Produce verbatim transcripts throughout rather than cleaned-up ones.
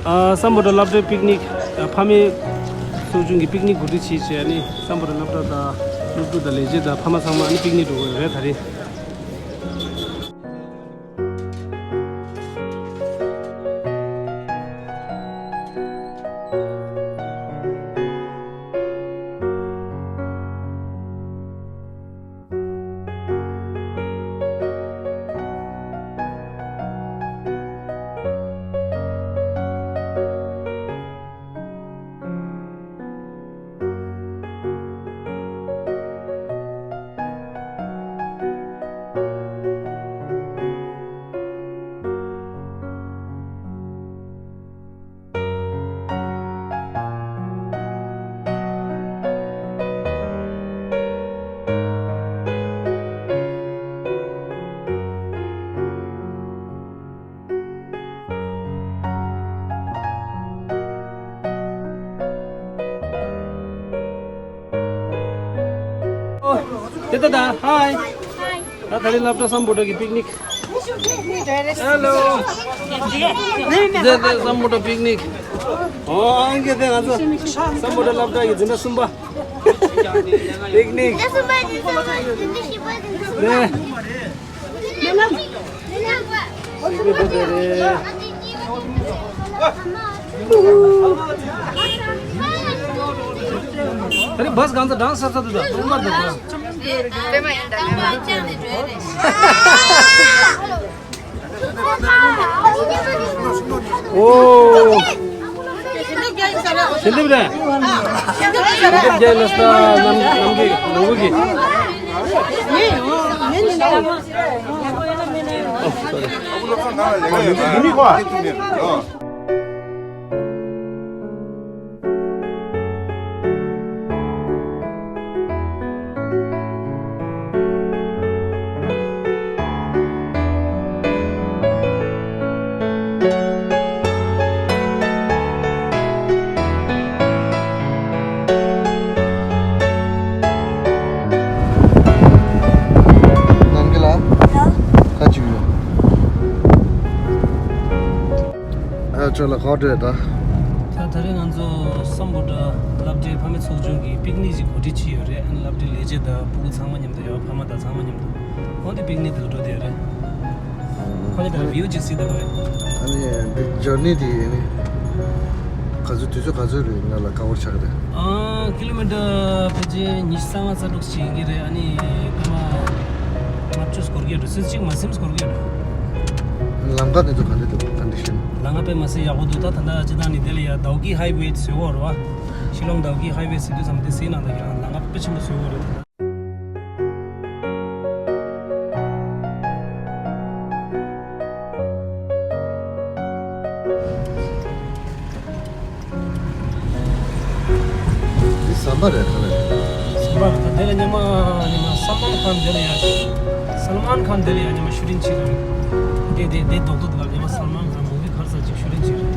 ཨ། སམ་བྷོ་ཊ་སློབ་གྲྭའི་པིག་ནིག་ཕ་མའི་ཚོགས་ཆུང་གི་པིག་ནིག་གོ་སྒྲིག་བྱས་བྱས་ནི་སམ་བྷོ་ཊ་སློབ་གྲྭ་དང་སློབ་ཕྲུག་དང་ལས་བྱེད་དང་ཕ་མ་ཚང་མ་ནི་པིག་ནིག་འགྲོ་དགོས་རེད་ད་རེས། དེ་ད་ད། ཧའི། ད་ད་རིང་སློབ་གྲྭ་སམ་བྷོ་ཊ་གི་པིག་ནིག་ཧེ་ལོ། དེ་དེ་སམ་བྷོ་ཊ་པིག་ནིག་ཨོ། ཨང་གི་དེ་ང་ཚོ་སམ་བྷོ་ཊ་སློབ་གྲྭ་གི་འཛིན་གྲྭ་གསུམ་པ། པིག་ནིག་དེ། ད་རེས་བྷ་སི་གང་ཚ་གྲང་ས་ས་དུ་ད་ཐོག་མར་དུ་ད། ཨོ། ཞལ་འདེབས་རེད། ཞལ་འདེབས་རྒྱལ་ལ་ས་ནམ་ནམ་གི་ནམ་གི། ཨོ། སོ་རི། ཨོ། མི་མི་གོ། ནང་གི་ལ། ད། ཁ་ཅིག་ཡོད། ཨ། ཁྱོད་ལ་ག་པར་འགྲོ་ཡ་ད། ད་ད་རེས་ང་ཚོ་སམ་བྷོ་ཊ་སློབ་གྲྭའི་ཕ་མའི་ཚོགས་ཆུང་གིས་པིག་ནིག་ཅིག་གོ་སྒྲིག་བྱས་ཡོད་རེད། ཨ་ནི་སློབ་གྲྭའི་ལས་བྱེད་དང་ཕྲུ་གུ་ཚང་མ་མཉམ་དུ་ཡོད། ཕ་མ་དང་ཚང་མ་མཉམ་དུ། འོ་དེ་པིག་ནིག་དེ་ལ་འགྲོ་བསྡད་ཡོད་རེད། ཁོ་ནི་ད་བིའུ་ཅིག་གཟིགས་དང་། ཨ་ནི་འདི་ཇར་ནི་དེ་ནི་ག་ཚོད་དུས་ཚོད་ག་ཚོད་རེད། ང་ལ་ཀ་བར་ཆགས་རེད། ཨ། ཀི་ལོ་མི་ཊར་ཕལ་ཆེར་ཉི་ཤུ་རྩ་ལྔ་རྩ་དྲུག་ཅིག་ཡིན་གྱི་རེད། ཨ་ནི་སྐར་མ་ལྔ་བཅུ་འགོར་གྱི་རེད། ཚོད་གཅིག་མ་ཟིན་འགོར་གྱི་རེད། ལམ་ཁ་དེ་ཚོ་ག་འདྲ་འདུག་ཀོན་ཌི་ཤན། ལམ་ཁ་དཔེ་མ་སྲིད་ཡག་པོ་འདུག་ད་ད་ལྟ་ཅི་ད་ནི་དེ་ལ་ཡ་ཌའོ་གི་ཧའི་ཝེ་བཟོས་ཡོད་རེད་བ། ཤི་ལོང་ཌའོ་གི་ཧའི་ཝེ་ཟེར་དུས་ཙམ་དེ་ཟིན་ནང་ད་ཡང་ལམ་ཁ་དཔེ་ཆེན་པོ་བཟོས་ཡོད་རེད། འདི་ཟམ་པ་རེད་ཁ་རེད། ཟམ་པ་རེད། ད་དེ་ལ་ཉི་མ་ཉི་མ་སལ་མཱན་ཁཱན་དེ་ལ་ཡ། སལ་མཱན་ཁཱན་དེ་ལ་ཡ་ཉི་མ་ཤུ་རིང་ཆེ་རེད། དེ་དེ་དེ་རྡོག་རྡོག་དེ་ལ་ཉི་མ་སལ་མཱན་ཁཱན་མུ་བི་ག་རེ་ཟེར་ཅིག་ཤུ་རིང་ཆེ་རེད།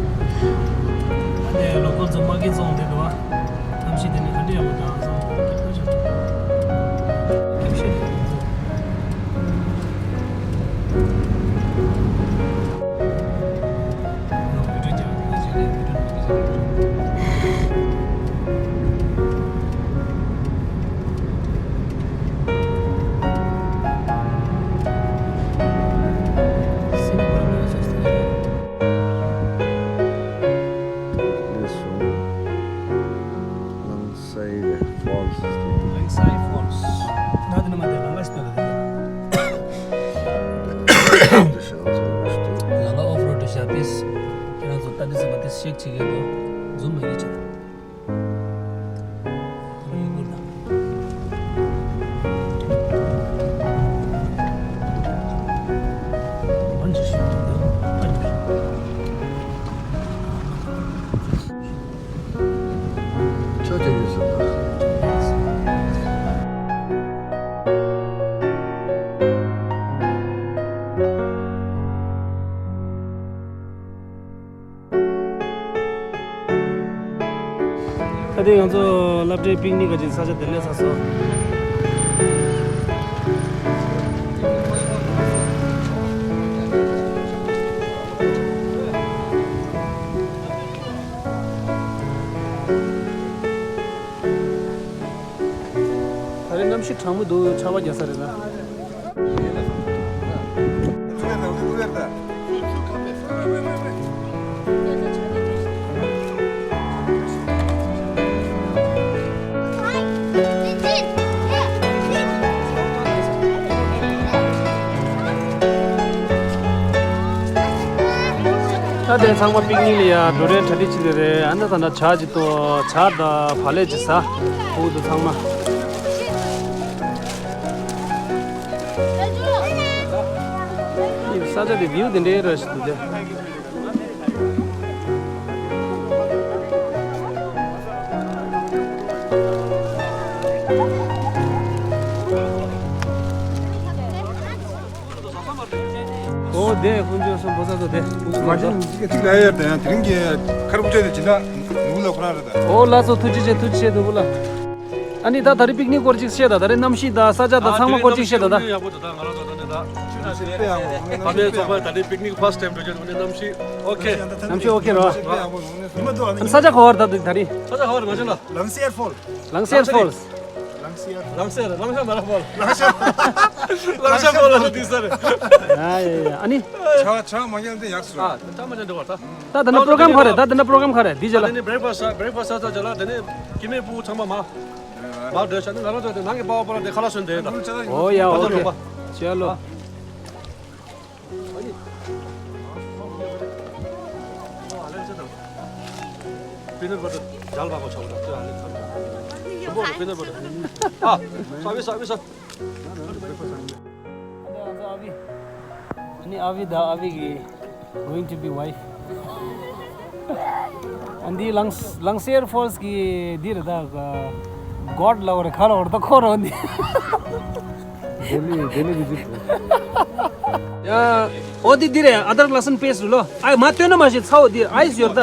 ད་དེ་ལོ་ཀལ་ཚོ་མ་གི་ཚོང་དེ་འདུག་བ། གཏམ་བཤད་དེ་ནི་ག་འདྲ་ཡག་པོ་དང་བཟང་པོ་སྐད་ཆ་ཤོད། སྐད་ཆ་ཤོད། Langsai Falls. Langsai Falls. ད་དེ་ནས་མར་དེ་ལམ་ཁ་ཞིག་ལ་ལམ་ཁ་ཨོཕ་རོཌ་བྱ་དེས། ཁྱེད་རང་ཚོ་ལྟ་དུས་ཙམ་པ་དེ་ཤེག་བྱེད་ཀྱི་འདུག་ཛུམ་མ་ཡིན་ཆེ། ཆོས་ཅན་ཡོད་ཟེར་བ། ད་ཐེངས་ང་ཚོ་སློབ་གྲྭའི་པིག་ནིག་ག་ཅིག་ས་ཆ་དེ་སླེབས་ཚར་སོང་། ཤི་གྲང་མོ་འདུག་ཆར་པ་རྒྱག་ས་རེད་ན། ད་དེ་ཚང་མ་པིག་ནིག་ལ་ཡ་འགྲོ་རན་གྲ་སྒྲིག་བྱེད་ལེ་རེད། ཨ་ན་ད་ན་ཇ་ཅིག་ཏོ་ཇ་དང་བག་ལེབ་ཅིག་ཟ། ཕུག་ཏུ་ཚང་མ། ས་ཆ་དེ་བིའུ་དེ་འདྲའི་ར་ཞིག་འདུག་སྟེ། ཨོ་དེ་ཁོང་ཚོ་སོང་བོ་ས་ཚོ་དེ། མ་གཞི་གཅིག་ལ་ཡོད་དེ་ཡང་དེ་རིང་གི་ཁར་བུ་ཆོས་དེ་ཇི་འདྲ་ནུ་ལ་ཁོ་རང་རེད་ད། ཨོ་ལགས་སོ་ཐུགས་རྗེ་ཆེ་ཐུགས་རྗེ་ཆེ་ནུ་བུ་ལ། ཨ་ནི་ད་ད་རེས་པིག་ནིག་སྐོར་ཅིག་བཤད་དང་། ད་རེས་གནམ་གཤིས་དང་ས་ཆ་དང་ཚང་མ་སྐོར་ཅིག་བཤད་དང་ད། ཡག་པོ་འདུག་ད་ང་རང་ཚོ་ད་ནི་ད་ཕ་མའི་ཚོགས་པ་ད་རེས་པིག་ནིག་ཕར་སི་ཊི་ཊེམ་འགྲོ་རྒྱུ་འདུག་ནི། གནམ་གཤིས་ཨོ་ཁེ། གནམ་གཤིས་ཨོ་ཁེ་རེད་བ། ཨ་ནི་ས་ཆ་ག་བར་ད་འདུག་ད་རེས། ས་ཆ་ག་བར་མ་བྱུང་ལ། ལང་སེར་ཕོལ། ལང་སེར་ཕོལ། ལང་སེར། ལང་སེར་ལང་ཤ་མ་ར་ཕོལ། ལང་ཤ། ལང་ཤ་ཕོལ་ལ་འདུག་ས་རེད། ཡ་ཡ་ཡ་ཨ་ནི། ཆ་ཆ་མ་ཉལ་དེ་ཡག་སོ། ཨ་ཆ་མ་ཉལ་འདྲ་བ་ད། ད་ད་ན་པོ་རོ་གྷ་རམ་ག་རེ། ད་ད་ན་པོ་རོ་གྷ་རམ་ག་རེ་འདི་ཇ་ལ། ད་ནི་བྷི་རེག་ཕ་སི་ཊི་བྷི་རེག་ཕ་སི་ཊི་ས་ཆ་ལ། ད་ནི་སྐྱེ་དམན་ཕྲུ་གུ་ཚང་མ་མ། མ་སྡོད་ཤག་ནི་ང་རང་ཚོ་དེ་ནང་གི་པ་བ་པོ་ར་དེ་ཁ་ལག་སོན་དེ་ད། ཨོ་ཡ་ཨོ་ཁེ། ཅལ་ལོ། པི་ནཊ་བ་ཊར་ཇལ་བ་གོ་ཆོག་ད་ཅོ་ཨ་ལེ་ཚང་། ཤོག་པོ་པི་ནཊ་བ་ཊར། ཨ་ས་བི་ས་བི་ས། ཨ་ནི་ཨ་བི་ད་ཨ་བི་གི་going to be wife. ཨ་འདི་ལང་ལང་སེར་ཕོལ་སི་གི་འདི་རེད་ད། གོ་ཌི་ལ་བར་ག་ལ་བར་ད་ཁོ་རོ་འདི། ལྡི་ལི་ལྡི་ལི་བི་ཛིཊ་རེད། ཡ། ཨོ་འདི་འདི་རེད། ཨ་དར་ལ་སན་པེ་སི་རུ་ལོ། ཨའི་མ་སྟོན་ན་མ་ཤེས་ཚ་བོ་འདི་ཨའི་སི་ཡོར་ད།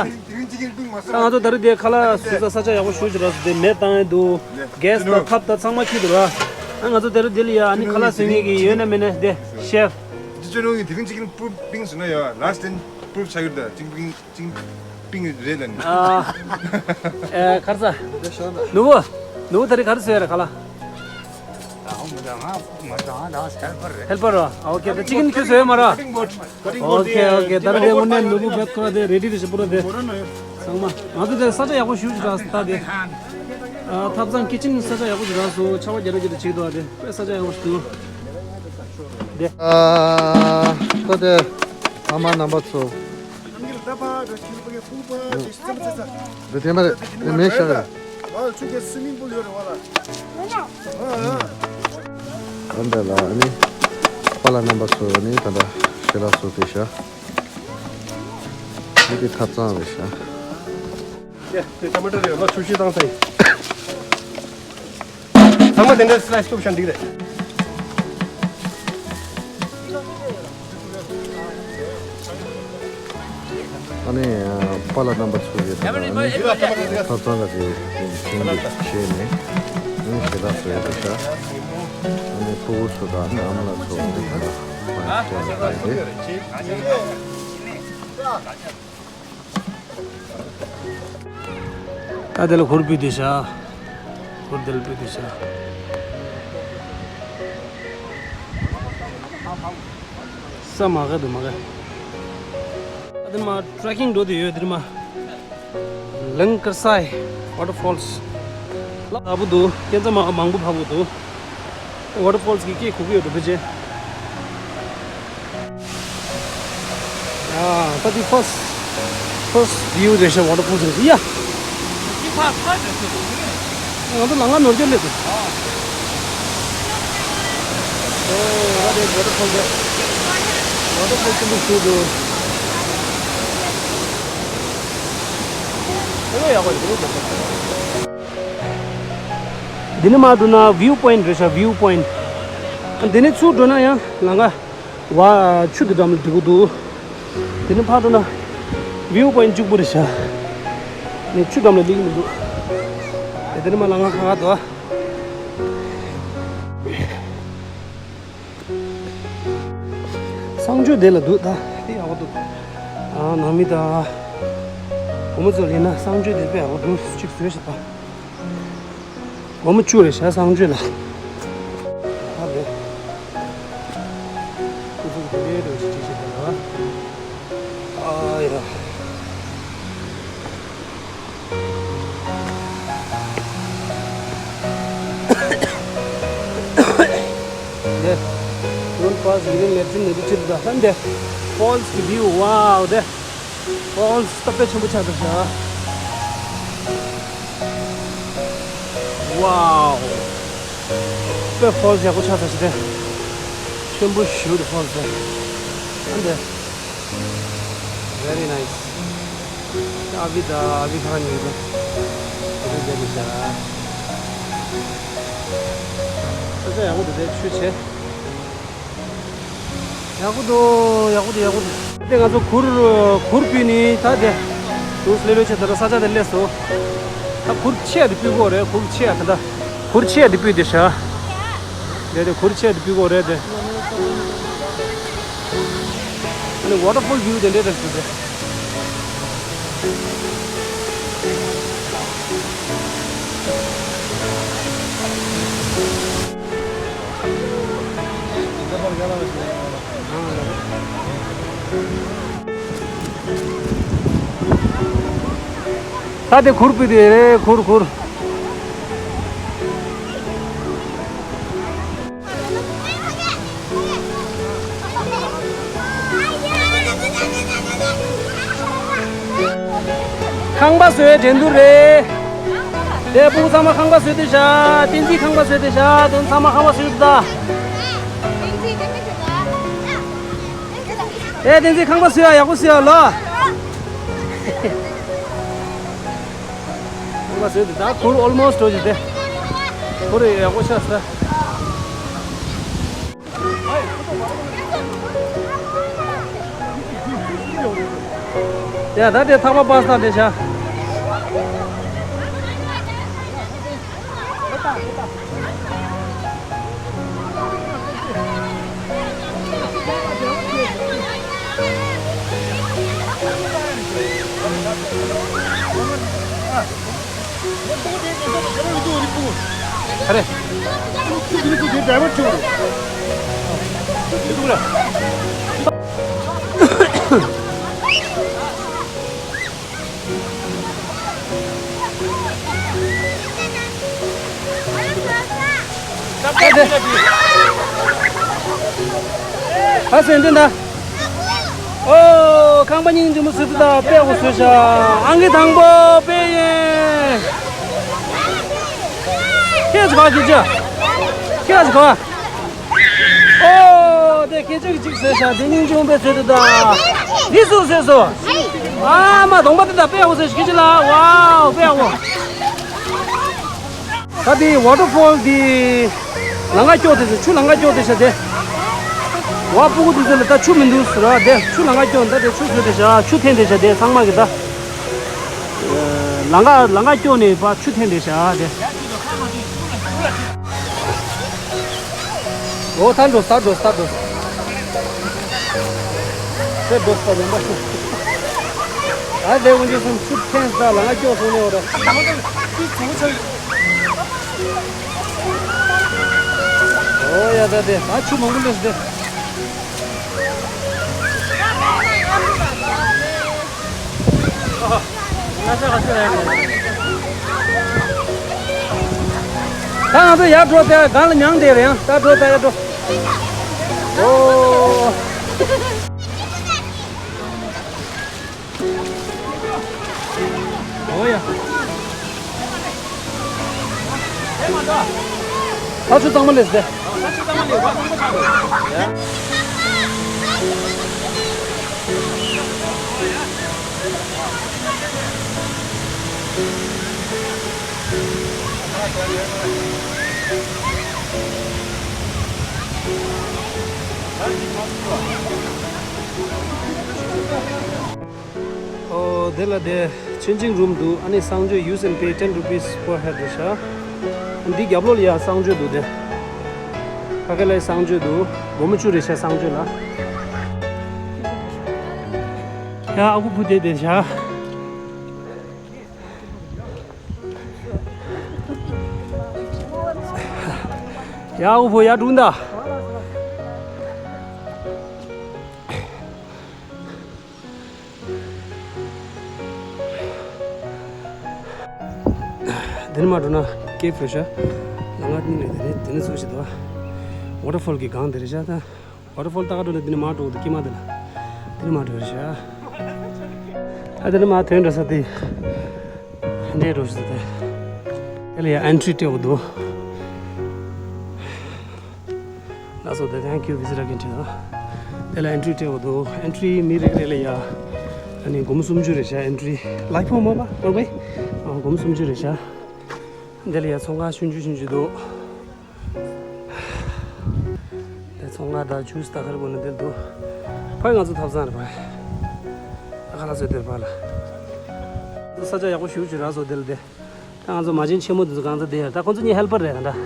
ང་ཚོ་དེ་རུ་དེ་ཁ་ལག་བཟོ་ས་ས་ཆ་ཡག་པོ་ཞུ་ཅི་ར་སུ་དེ་མེ་བཏང་ཡས་འདུག་གེ་སི་དང་ཐབ་དང་ཚང་མ་ཁྱེར་འདུག་ར། ཨ་ང་ཚོ་དེ་རུ་དེ་ལ་ཡ་ཨ་ནི་ཁ་ལག་བཟོ་མཁན་གྱི་ཡོད་ན་མེད་ན་དེ་ཤེཕ། ཇི་ཅོ་ནོ་གི་དེ་རིང་ཅིག་པུར་པིང་སུ་ན་ཡ་ལ་སི་ཊི་པུར་ཆ་ཡོད་ད་ཅིག་པིང་ཅིག་པིང་རེད་ལ་ནི། ཨ་ཨེ་གར་ས། ནུ་བོ། ནུ་བོ་དེ་རིང་གར་སོ་ཡ་ར་ཁ་ལག་ཧེལ་པར་ར། ཨོ་ཁེ། ད་ཅི་ཀིན་ཁྱོད་བཟོས་མ་ར། ཨོ་ཁེ་ཨོ་ཁེ། ད་རེས་དངོས་གནས་ནོར་བུ་བེད་ཁོ་ར་དེ་རེ་ཌི་རེ་ཞིག་པོ་ར་དེ། ཚང་མ་ང་ཚོ་དེ་ས་ཆ་ཡག་པོ་ཞུ་ཅི་ར་ད་དེ། ཐབ་ཚང་ཀི་ཅིན་ས་ཆ་ཡག་པོ་ཞིག་རག་སོང་། ཆར་པ་རྒྱག་ར་རྒྱག་ར་བྱེད་འདུག་ཨ། དེ་དཔེ་ས་ཆ་ཡག་པོ་ཞིག་འདུག་དེ། ད་དེ་ཨ་མ་རྣམ་པ་ཚོ། འདི་དེ་མ་རེད། དེ་མེད་ཤག་རེད། ཨ་འདི་ལ་ཨ་ནི་པཱ་ལགས་རྣམ་པ་ཚོ་ནི་ད་ལྟ་ཞལ་ལག་བཟོ་བསྡད་ཤག་འདི་གི་ཐབ་ཚང་རེད་ཤག་དེ་དེ་ཊ་མ་ཊོ་རེད། ལོ་ཆུ་ཤི་བཏང་སའི། ཚང་མ་དེ་འདྲའི་སི་ལའི་སི་ཐུབ་ཤག་འགྲིག་རེད། ཨ་ནི་པཱ་ལགས་རྣམ་པ་ཚོ་གིས་ད་ལྟ་ཨ་ནི་ཐབ་ཚང་ལ་དེ་ཞིང་དེ་བྱས་ནས་ཨ་ནི་ཞལ་ལག་བཟོ་ཡ་རེད་ཤག་ཨ་ནི་ཕྲུ་གུ་ཚོ་དང་ཨ་ནི་ཨ་མ་ལགས་ཚོ་ཨ་ནི་ད་ལྟ་ཕ་ཡ་ཕ་ཡ་ལ་ཕ་ཡ་དེ། ད་དེ་ལ་གུར་ཕུད་དེ་ཤག་གུར་དེ་ལ་ཕུད་དེ་ཤག་ས་མ་ག་དུ་མ་ག་ད་དེ་མ་ཊྲེ་ཀིང་འགྲོ་དེ་ཡོད་དེ་མ། ལང་ཀར་སའི་ཝ་ཊར་ཕོལ་སི། ལ་ལ་བུ་འདུག་སྐས་འཛེག་མ་མང་པོ་ཕ་བུ་འདུག་ཝ་ཊར་ཕོལ་སི་གི་སྐད་གོ་གི་ཡོད་འགྲོ་ཕལ་ཆེར། ཡ། ད་འདི་ཕར་སི་ཕར་སི་བིའུ་རེད་ཤག་ཝ་ཊར་ཕོལ་སི་རེད་ཡ། ང་ཚོ་ལམ་ཁ་ནོར་རྒྱུ་སླེབས་འདུག་ཨོ་ད་དེ་ཝ་ཊར་ཕོལ་སི་རེད། ཝ་ཊར་ཕོལ་སི་ཆེན་པོ་ཞིག་འདུག་དེ་ནས་ཡག་པོ་རེད། འདི་ནས་མར་འགྲོ་ན་བིའུ་པོ་ཡིན་ཊི་རེད་ཤག་བིའུ་པོ་ཡིན་ཊི། འདི་ནས་ཚུར་འགྲོ་ན་ཡང་ལམ་ཁ་བ་ཆུ་དེ་འགྲམ་ལ་འགྲོ་གི་འདུག་དེ་ནས་ཕར་འགྲོ་ན་བིའུ་པོ་ཡིན་ཊི་གཅིག་པུ་རེད་ཤག་ནས་ཆུ་འགྲམ་ལ་སླེབས་ཀྱི་མི་འདུག་དེ་ནས་མར་ལམ་ཁ་ཁ་ཁ་འདུག་གསང་སྤྱོད་དེ་ལ་འདུག་ད་དེ་ཡག་པོ་འདུག་ཨ་ནང་མི་དང་སྒོར་མོ་ཚོ་ལེན་ན་གསང་སྤྱོད་དེ་དཔེ་ཡག་པོ་འདུག་གཅིག་བཟོས་ཤག་ད་སྒོར་མོ་བཅུ་རེད་ཤག་གསང་སྤྱོད་ལ། ཡུ་རེན་ལེ་ཊིན་ནི་འདི་ཁྲིད་ད་ཧན་དེ། ཕོལ་སི་གི་བིའུ། ཝའོ། དེ་ཕོལ་སི་སྟབས་དཔེ་ཆེན་པོ་ཆགས་འདུག་ཤག་ཝའོ། དཔེ་ཕོལ་སི་ཡག་པོ་ཆགས་ས་ཞིག་རེད། ཆེན་པོ་ཞེ་པོ་འདུག་ཕོལ་སི་དེ། ཨ་འདི། Very nice. ཨ་བི་དང་ཨ་བི་ཁ་ཁ་ཉོས་ཏེ། དེ་འདྲ་བྱས་ཤག་ས་ཆ་ཡག་པོ་འདུག་དེ་ཆུ་ཆེ། ཡག་པོ་འདུག་ཡག་པོ་འདུག་ཡག་པོ་འདུག་དེ་ང་ཚོ་གུར་གུར་ཕུད་ནི་ད་དེ། གུར་སླེབས་ཡོད་ཆེ་ད་ལྟ་ས་ཆ་དེ་སླེབས་སོང་། ད་གུར་ཆེ་ཡ་དེ་ཕུད་དགོས་རེད། གུར་ཆེ་ཡ་དེ་འདྲ། གུར་ཆེ་ཡ་དེ་ཕུད་དེ་ཤག་དེ་དེ་གུར་ཆེ་ཡ་དེ་ཕུད་དགོས་རེད་དེ། ཨ་ནི་ཝ་ཊར་ཕོལ་བིའུ་དེ་འདྲ་རེད་ཟེར་དེ། ད་དེ་གུར་ཕུད་དེ་རེད། གུར་གུར། ཁང་པ་བཟོ་ཡའི་འགྲན་བསྡུར་རེད། དེ་སྤུ་གུ་ཚང་མ་ཁང་པ་བཟོས་ཏེ་བཞག་བསྟན་འཛིན་ཁང་པ་བཟོས་ཏེ་བཞག་དེ་ཚང་མ་ཁང་པ་བཟོས་ཏེ་ད། ཨེ་བསྟན་འཛིན་ཁང་པ་བཟོས་ཡ་ཡག་པོ་བཟོས་ཡ་ལོ། ཁང་པ་བཟོས་ཏེ་ད་གུར་ཨོལ་མོ་སི་འགྲོ་བཞིན་ཏེ། གུར་ཡག་པོ་ཆགས་སོང་། ཡ་ད་དེ་ཐག་པ་པ་སྟག་དེ་བྱ། ཨ་རེ། ཨ་སེ་འདི་འདྲ། ཨོ། ཁང་པ་སྙིང་རྗེ་མོ་བཟོས་འདུག་ད་དཔེ་ཡག་པོ་བཟོས་ཤག་ཨང་ཀི་དང་པོ་དཔེ་ཡིན། ཁྱེད་ཚོ་ག་གི་ཅི། ཁྱེད་ཚོ་ག་ཨོ། དེ་སྐད་ཅིག་གཅིག་བཟོས་ཤག་དེ་སྙིང་རྗེ་མོ་དཔེ་བཟོས་འདུག་ད། འདི་སུ་བཟོས་སོ། ཨ་མ་གདོང་པ་འདི་ད་དཔེ་ཡག་པོ་བཟོས་ཤག་སྐད་ཅིག་ལ། ཝའོ། དཔེ་ཡག་པོ། ད་དེ་ཝ་ཊར་ཕོལ་དེ་ལམ་ཁ་སྐྱོག་དེ་ཚོ་ཆུ་ལམ་ཁ་སྐྱོག་དེ་ཤ་དེ། ཝ་སྤུ་གུ་དེ་ཚོ་ལ་ད་ཆུ་མི་འདུག་ཟེར་བ་དེ་ཆུ་ལམ་ཁ་སྐྱོག་ད་དེ་ཆུ་བཟོས་དེ་ཤ་ཆུ་འཐེན་དེ་ཤ་དེ་ཚང་མ་གི་ད། ལམ་ཁ་ལམ་ཁ་སྐྱོག་ནས་ཕར་ཆུ་འཐེན་དེ་ཤ་དེ། འོ་ད་འགྲོ་ས་འགྲོ་ས་འགྲོ་ས། དེ་འགྲོ་ས་ཉམས་པ་ཤོར། ད་དེ་དགོན་ཆེན་གསུམ་ཆུ་འཐེན་ས་ལམ་ཁ་སྐྱོག་སོང་ནས་འོ་ར། ཨོ་ཡ་ད་དེ་ད་ཆུ་མང་པོ་སླེབས་ཏེ། ད་ང་ཚོ་ཡར་འགྲོ་དེ་སྒང་ལ་མྱང་དེ་རེད་ཡང་ད་འགྲོ་ད་ཡར་འགྲོ། ཨོ། ཨོ་ཡ། ས་ཆུ་གཙང་མ་ལས་ཟེར། ཨོ་དེ་ལ་དེ་changing room འདུག་ཨ་ནི་གསང་སྤྱོད། Use and pay ten rupees per head རེད་ཤག་འདི་རྒྱབ་ལོགས་ལ་ཡ་གསང་སྤྱོད་འདུག་དེ་ཕ་གི་ལ་གསང་སྤྱོད་འདུག་སྒོར་མོ་བཅུ་རེད་ཤག་གསང་སྤྱོད་ལ། ཡ་ཨ་ཁུ་བུ་དེ་དེ་ཤག་ཡ་ཨ་ཁུ་བུ་ཡ་དྲུང་ད། དེ་ནས་མར་འགྲོ་ན་ཀེབ་རེད་ཤག་ལམ་ཁ་གཉིས་ལས་དེ་ནས་དེ་ནས་ཚུར་ཞིག་འདུག་ཝ་ཊར་ཕོལ་གྱི་སྒང་དེ་རེད་ཤག་ད། ཝ་ཊར་ཕོལ་ལྟ་ག་འགྲོ་ནས་འདི་ནས་མར་འགྲོ་འདུག་དཀྱིལ་མ་དེ་ལ། དེ་ནས་མར་འགྲོ་རེད་ཤག་ཨ་དེ་ནས་མར་ཐོན་འགྲོ་ས་དེ། འདྲེ་འགྲོ་ས་དེ། དེ་ལ་ཡ་ཨེན་ཊི་རི་སྤྲད་དགོས་འདུག་ལགས་སོ། དེ་thank you visit again དྲིས་ལ། དེ་ལ་ཨེན་ཊི་རི་སྤྲད་དགོས་འདུག་ཨེན་ཊི་རི་མི་རེ་རེ་ལ་ཡ། ཨ་ནི་སྒོར་མོ་སུམ་ཅུ་རེད་ཤག་ཨེན་ཊི་རི་ལའིག་ཕོན་མོ་པ་མོ་པའི། སྒོར་མོ་སུམ་ཅུ་རེད་ཤག་དེ་ལ་ཡ་ཚོང་ཁང་ཆུང་ཆུང་ཆུང་ཆུང་འདུག་དེ་ཚོང་ཁང་དང་ཇུས་དང་ག་རེ་དགོས་ན་དེར་འདུག་ཕ་ང་ཚོ་ཐབ་ཚང་རེད་པ། ཨ་ཁ་ལག་བཟོས་དེར་ཕ་ལ། ང་ཚོ་ས་ཆ་ཡག་པོ་ཞེ་པོ་ཅིག་རག་སོང་དེ་ལ་དེ། ད་ང་ཚོ་མ་བྱན་ཆེན་མོ་དེ་ཚོ་གང་ཚ་དེ་ཡར་ད་ཁོང་ཚོ་གཉིས་ཧེལ་པར་རེད་ག་འདྲ།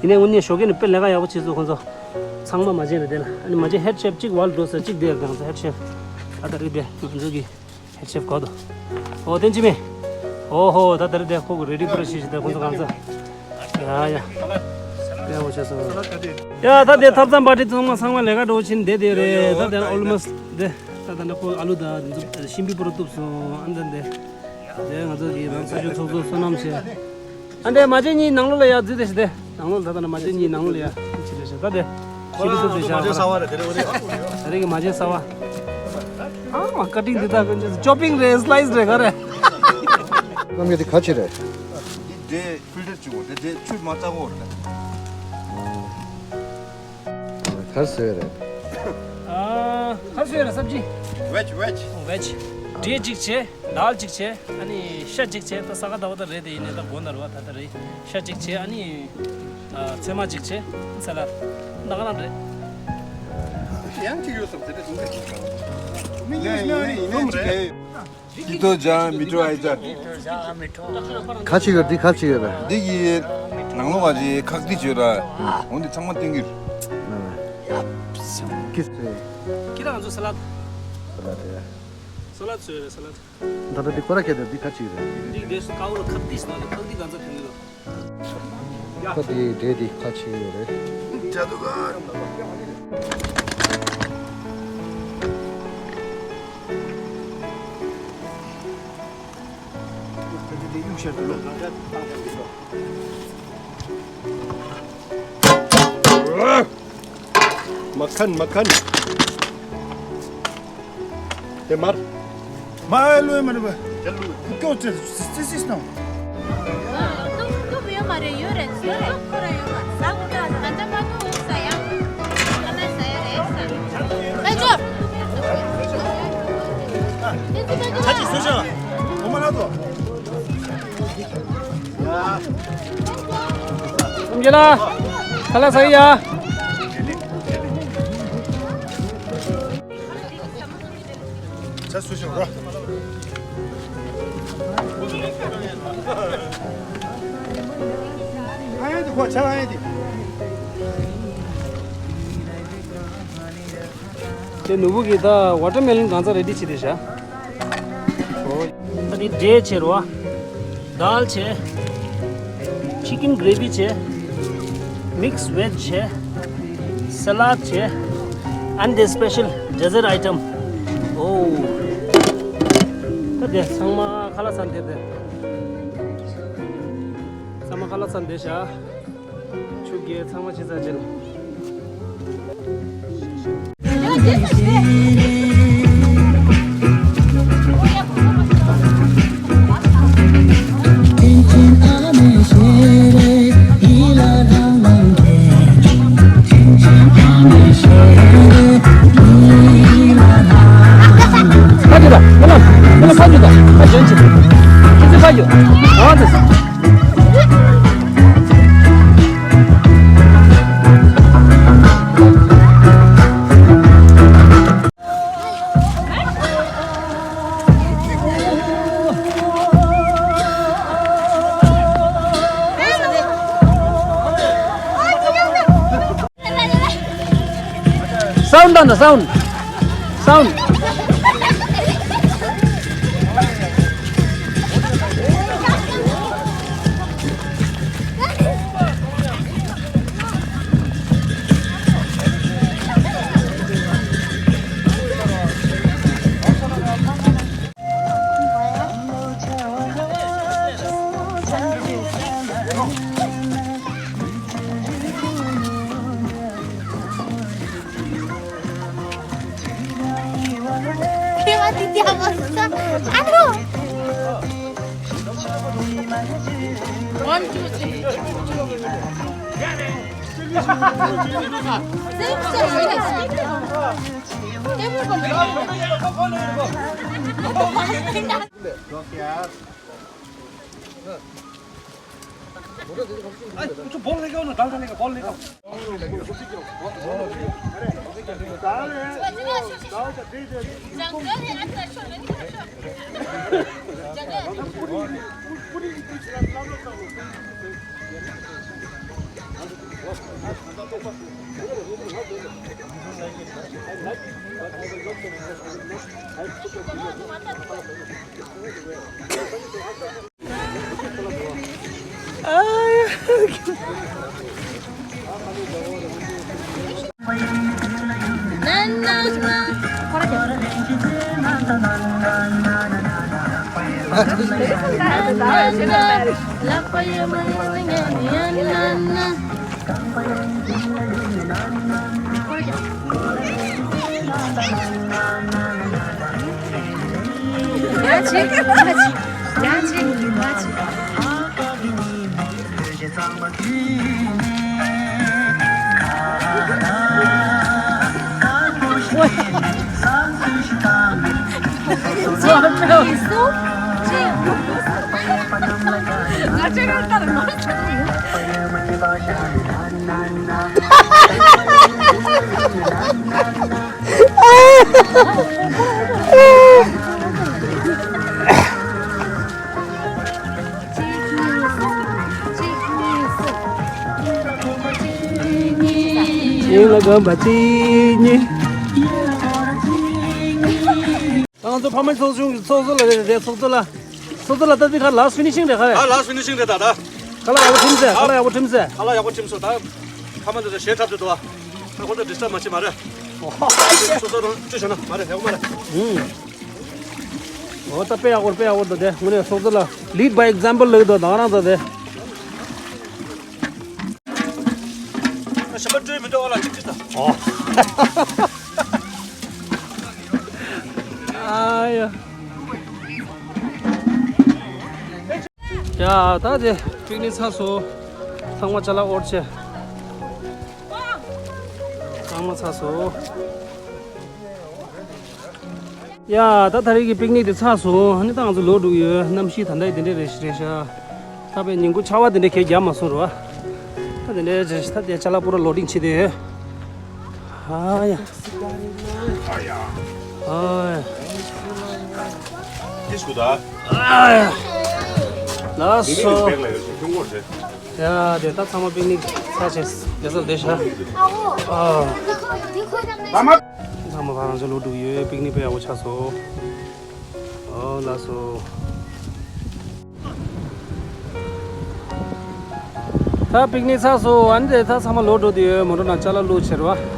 ཡིན་ནའི་དངོས་གནས་ཞོགས་ཀས་ནས་དཔེ་ལས་ཀ་ཡག་པོ་བྱེད་སོང་ཁོང་ཚོ། ཚང་མ་མ་བྱན་རེད་དེ་ལ། ཨ་ནི་མ་བྱན་ཧེད་ཤེཕ་གཅིག་ཝལ་འགྲོ་ས་གཅིག་དེ་ཡར་ད་ང་ཚོ་ཧེད་ཤེཕ། ད་ད་རེད་དེ་ང་ཚོ་གི་ཧེད་ཤེཕ་གོ་དོ། ཨོ་བསྟན་འཛིན་མེ། ཨོ་ཧོ་ད་ད་རེད་དེ་ཁོ་གི་རེ་ཌི་པུ་ར་ཤི་ཤི་དེ་ཁོང་ཚོ་གང་ཚ། ཡ་ཡ། ཡ་འོ་ཆ་སོང་། ཡ་ད་དེ་ཐབ་ཚང་པར་ཊི་ཚང་མ་ཚང་མ་ལས་ཀ་འགྲོ་བཞིན་བསྡད་དེ་རེད། ད་དེ་ཨོལ་མོ་སི་ཊི་དེ། ད་ད་ནི་ཁོ་ཨ་ལུ་ད་དེ་ཚོ་ཤིང་པི་པུ་ར་གཏུབ་སོང་ཨ་འདྲ་འདི། དེ་ང་ཚོ་གི་རང་སོ་སོའི་ཚོགས་གཙོ་བསོད་ནམས་ཆེ། ཨ་འདྲའི་མ་བྱན་གཉིས་ནང་ལོགས་ལ་ཡ་འཛུལ་དེ་ཤི་དེ། ནང་ལོགས་ལ་ད་ད་ནི་མ་བྱན་གཉིས་ནང་ལོགས་ལ་ཡ་ཕྱི་དེ་ཤི་ད་དེ། ཁོ་ཤི་རང་ཚོ་དེ་ཤ་མ་བྱན་ས་བ་རེད་དེ་རེད་དེ། ད་རེས་ཀྱི་མ་བྱན་ས་བ། ཨ་མ་ཀ་ཊིང་འདི་དག་ཀུན་ཅི་ཅོ་པིང་རེད་སི་ལའི་སི་རེད་ག་རེད། རྣམ་རྒྱལ་འདི་ག་ཅི་རེད། འདི་འདྲེ་ཕིལ་ཊར་བྱུང་བ་དེ་འདྲེ་ཆུ་མ་རྩ་བོ་རེད། གར་སོས་རེད། ཨ་གར་སོས་རེད་སབ་ཇི། ཝེཇ་ཝེཇ། ཝེཇ། འབྲས་གཅིག་བྱས། དཱལ་གཅིག་བྱས། ཨ་ནི་ཤ་གཅིག་བྱས། ད་ས་ག་ཟླ་བ་ད་རེད་དེ་ཡིན་ནའི་ད་དགོང་ན་རེད་བ། ད་ད་རེད། ཤ་གཅིག་བྱས། ཨ་ནི་ཨ་ཚོད་མ་གཅིག་བྱས། ཚ་ལ་ད་ག་རང་རེད། ཡང་གཅིག་ཡོད་སོང་དེ་འདྲ་བྱུང་རེད། ཡིན་ནའི་ཡིན་ནའི་གཅིག་ག་ཡོད། ཏི་ཏོ་ཇ་མི་ཏོ་ཨའི་ཇ། ཁ་ཅིག་ཡོད་འདི་ཁ་ཅིག་ཡོད་པས། འདི་གི་ནང་ལོགས་པ་ཅིག་ཁག་ཏི་ཅིག་ཡོད་ར། འོན་ཏེ་ཚང་མ་ཏིང་གི་རེད། ཀི་སེ། ཁྱེད་རང་ཚོ་ས་ལད། ས་ལད་དེ། ས་ལད་བཟོས་རེད་ས་ལད། ད་ལྟ་འདི་ཁོ་ར་ཁྱེད་དང་འདི་ཁ་ཅིག་རེད། འདི་འདི་ཀ་བོ་ལ་ཁག་ཏི་སྣང་ནས་ཁག་ཏི་ག་ཚོད་ཐོན་གི་འདུག་ཁ་དེ་འདྲེ་དེ་ཁ་ཕྱེ་ཡོད་རེད། མ་ཁན་མ་ཁན། དེ་མར། མ་ལོས་མ་ལོས། དེ་ལུས། ཀོ་ཙི་ཙི་ཙི་སྣང་། ཏུ་ཏུ་ཡོད་མ་རེད། ཡོད་རེད། ཡོད་རེད། ཁོ་ར་ཡོད་མ་ས་ཁོ་ད་ད་ད་མ་ཏུ་ས་ཡ། ཨ་ན་ས་ཡ་རེད་ས། ཨེ་ཅོ། ཁ་ཅིག་སུ་ཤ། འོ་མ་ལ་ཏོ། ཐུམ་རྒྱལ་ལ། ཁ་ལག་ཟ་གི་ཡ། ཆ་སུ་ཤོག་རོ། ཨ་ཡ་དེ་ཁོ་ཆ་ཨ་ཡ་དེ། དེ་ནུ་བོ་གིས་ད་ཝ་ཊར་མེ་ལོན་གང་ཚ་རེ་ཌི་བྱེད་དེ་བཞག་ཨོ། ད་དེ་འབྲས་བྱེད་རོ། དཱལ་བྱེད། ཅི་ཀིན་གྷི་རེ་བི་བྱེད། མིག་སི་ཝེཇ་བྱེད། ས་ལད་བྱེད། ཨན་དེ་སི་པེ་ཤལ་ཌེ་ཛར་ཊི་ཨའི་ཊམ། ཨོ། ད་དེ་ཚང་མ་ཁ་ལག་ཟ་འདིར་དེ། ཚང་མ་ཁ་ལག་ཟ་འདིར་བཞག་ཆུ་རྐྱལ་ཚང་མ་ཕྱི་ཚར་རྗེས་ལ། སའུན་ཌི་དང་ན་སའུན་ཌི། སའུན་ཌི། One, two, three. ཡིན་ལ་གོམ་པ་གཅིག་གཉིས། ང་ཚོ་ཕ་མའི་ཚོགས་ཆུང་གི་ཚོགས་གཙོ་ལགས་རེད། ཚོགས་གཙོ་ལགས། ཚོགས་གཙོ་ལགས། ད་འདི་ཁ་ལཱ་སི་ཕི་ནི་ཤིང་རེད། ཁ་ལཱ། ཨ། ལཱ་སི་ཕི་ནི་ཤིང་རེད་ད། ད་ཁ་ལཱ་ཡག་པོ་ཁྲིམས་ཟེར། ཁ་ལཱ་ཡག་པོ་ཁྲིམས་ཟེར། ཁ་ལཱ་ཡག་པོ་ཁྲིམས་སོང་། ད་ཕ་མ་ཚོ་ཞེ་དྲག་འདུག་ཨ། ད་ཁོ་ཚོ་ཌི་སི་ཊབ་མ་བྱེད་མ་རེད། ཚོགས་གཙོ་རང་ཅི་བྱས་ན་མ་རེད། ཡག་པོ་མ་རེད། ཨུམ། འོ་ད་དཔེ་ཡག་པོ་དཔེ་ཡག་པོ་འདུག་དེ་དངོས་གནས་ཚོགས་གཙོ་ལགས། Lead by example ལབ་འདུག་ད་ང་རང་ཚོ་དེ། ཞིམ་པ་སྤྲོད་མི་འདུག་ཨ་ལ་གཅིག་གཅིག་དང་། ཨོ། ཨ་ཡ། ཡ་ད་དེ་པིག་ནིག་ཚར་སོང་། ཚང་མ་ཅ་ལག་ཨོར་བྱས། ཚང་མ་ཚར་སོང་། ཡ་ད་ད་རེས་ཀྱི་པིག་ནིག་དེ་ཚར་སོང་། ཨ་ནི་ད་ང་ཚོ་ལོག་འགྲོ་གི་ཡོད། གནམ་གཤིས་ད་ལྟ་དེ་འདྲས་རེད་རེད་ཤག་ད་དཔེ་ཉིན་གུང་ཆར་པ་དེ་འདྲས་གས་རྒྱག་མ་སོང་རོ། ད་དེ་འདྲས་རེད་ཤག་ད་དེ་ཅ་ལག་པུ་ར་ལོ་ཌིང་བྱེད་དེ་ཡོད། ཨ་ཡ། ཨ་ཡ། ཨ་ཡ། ལགས་སོ། ཡ་དེ་ད་ཚང་མ་པིག་ནིག་ཚར་བྱས་བསྡད་ས་བསྡད་ཤག་ཨ། ཚང་མ་ཕར་རང་ཚོ་ལོག་འགྲོ་གི་ཡོད། པིག་ནིག་དཔེ་ཡག་པོ་ཆགས་སོང་། ཨོ་ལགས་སོ། ད་པིག་ནིག་ཚར་སོང་། ཨ་ནི་དེ་ད་ཚང་མ་ལོག་འགྲོ་དུས་མོ་ཊ་ནང་ཅ་ལག་བླུགས་ཕྱིར་བ།